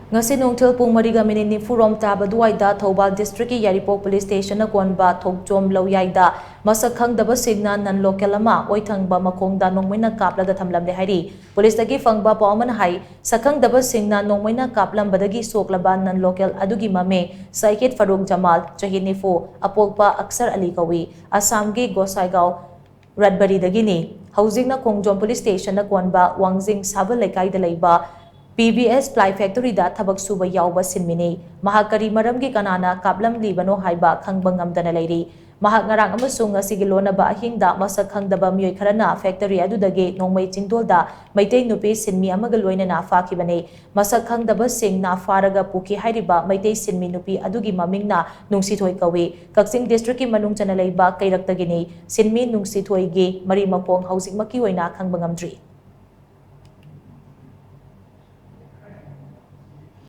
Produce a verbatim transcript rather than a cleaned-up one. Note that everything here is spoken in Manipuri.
ꯉꯁꯤ ꯅꯨꯡꯊꯤꯜ ꯄꯨꯡ ꯃꯔꯤꯒ ꯃꯤꯅꯤꯠ ꯅꯤꯐꯨ ꯔꯣꯝ ꯇꯥꯕ ꯑꯗꯨꯋꯥꯏꯗ ꯊꯧꯕꯥꯜ ꯗꯤꯁꯇ꯭ꯔꯤꯛꯀꯤ ꯌꯥꯏꯔꯤꯄꯣꯛ ꯄꯨꯂꯤꯁ ꯁ꯭ꯇꯦꯁꯟꯅ ꯀꯣꯟꯕ ꯊꯣꯡꯖꯣꯝ ꯂꯧꯌꯥꯏꯗ ꯃꯁꯛ ꯈꯪꯗꯕꯁꯤꯡꯅ ꯅꯟ ꯂꯣꯀꯦꯜ ꯑꯃ ꯑꯣꯏꯊꯪꯕ ꯃꯈꯣꯡꯗ ꯅꯣꯡꯃꯩꯅ ꯀꯥꯞꯂꯒ ꯊꯝꯂꯝꯂꯦ ꯍꯥꯏꯔꯤ꯫ ꯄꯨꯂꯤꯁꯇꯒꯤ ꯐꯪꯕ ꯄꯥꯎ ꯑꯃꯅ ꯍꯥꯏ, ꯁꯛꯈꯪꯗꯕꯁꯤꯡꯅ ꯅꯣꯡꯃꯩꯅ ꯀꯥꯞꯂꯝꯕꯗꯒꯤ ꯁꯣꯛꯂꯕ ꯅꯟ ꯂꯣꯀꯦꯜ ꯑꯗꯨꯒꯤ ꯃꯃꯤꯡ ꯁꯍꯤꯗ ꯐꯔꯨꯛ ꯖꯃꯥꯜ, ꯆꯍꯤ ꯅꯤꯐꯨ, ꯑꯄꯣꯛꯄ ꯑꯛꯁꯔ ꯑꯂꯤ ꯀꯧꯏ꯫ ꯑꯁꯥꯝꯒꯤ ꯒꯣꯁꯥꯏꯒꯥꯎ ꯔꯠꯕꯔꯤꯗꯒꯤꯅꯤ꯫ ꯍꯧꯖꯤꯛꯅ ꯈꯣꯡꯖꯣꯝ ꯄꯨꯂꯤꯁ ꯁ꯭ꯇꯦꯁꯟꯅ ꯀꯣꯟꯕ ꯋꯥꯡꯖꯤꯡ ꯁꯥꯕꯜ ꯂꯩꯀꯥꯏꯗ ꯂꯩꯕ ꯄꯤ ꯕꯤ ꯑꯦꯁ ꯄ꯭ꯂꯥꯏ ꯐꯦꯛꯇꯔꯤꯗ ꯊꯕꯛ ꯁꯨꯕ ꯌꯥꯎꯕ ꯁꯤꯟꯃꯤꯅꯤ꯫ ꯃꯍꯥꯛ ꯀꯔꯤ ꯃꯔꯝꯒꯤ ꯀꯅꯥꯅ ꯀꯥꯞꯂꯝꯂꯤꯕꯅꯣ ꯍꯥꯏꯕ ꯈꯪꯕ ꯉꯝꯗꯅ ꯂꯩꯔꯤ꯫ ꯃꯍꯥꯛ ꯉꯔꯥꯡ ꯑꯃꯁꯨꯡ ꯉꯁꯤꯒꯤ ꯂꯣꯟꯅꯕ ꯑꯍꯤꯡꯗ ꯃꯁꯛ ꯈꯪꯗꯕ ꯃꯤꯑꯣꯏ ꯈꯔꯅ ꯐꯦꯛꯇꯔꯤ ꯑꯗꯨꯗꯒꯤ ꯅꯣꯡꯃꯩ ꯆꯤꯡꯗꯣꯜꯗ ꯃꯩꯇꯩ ꯅꯨꯄꯤ ꯁꯤꯟꯃꯤ ꯑꯃꯒ ꯂꯣꯏꯅꯅ ꯐꯥꯈꯤꯕꯅꯤ꯫ ꯃꯁꯛ ꯈꯪꯗꯕꯁꯤꯡꯅ ꯐꯥꯔꯒ ꯄꯨꯈꯤ ꯍꯥꯏꯔꯤꯕ ꯃꯩꯇꯩ ꯁꯤꯟꯃꯤ ꯅꯨꯄꯤ ꯑꯗꯨꯒꯤ ꯃꯃꯤꯡꯅ ꯅꯨꯡꯁꯤꯊꯣꯏ ꯀꯧꯏ꯫ ꯀꯛꯆꯤꯡ ꯗꯤꯁꯇ꯭ꯔꯤꯛꯀꯤ ꯃꯅꯨꯡ ꯆꯟꯅ ꯂꯩꯕ ꯀꯩꯔꯛꯇꯒꯤꯅꯤ꯫ ꯁꯤꯟꯃꯤ ꯅꯨꯡꯁꯤꯊꯣꯏꯒꯤ ꯃꯔꯤ ꯃꯈꯣꯡ ꯍꯧꯖꯤꯛꯃꯛꯀꯤ ꯑꯣꯏꯅ ꯈꯪꯕ ꯉꯝꯗ꯭ꯔꯤ꯫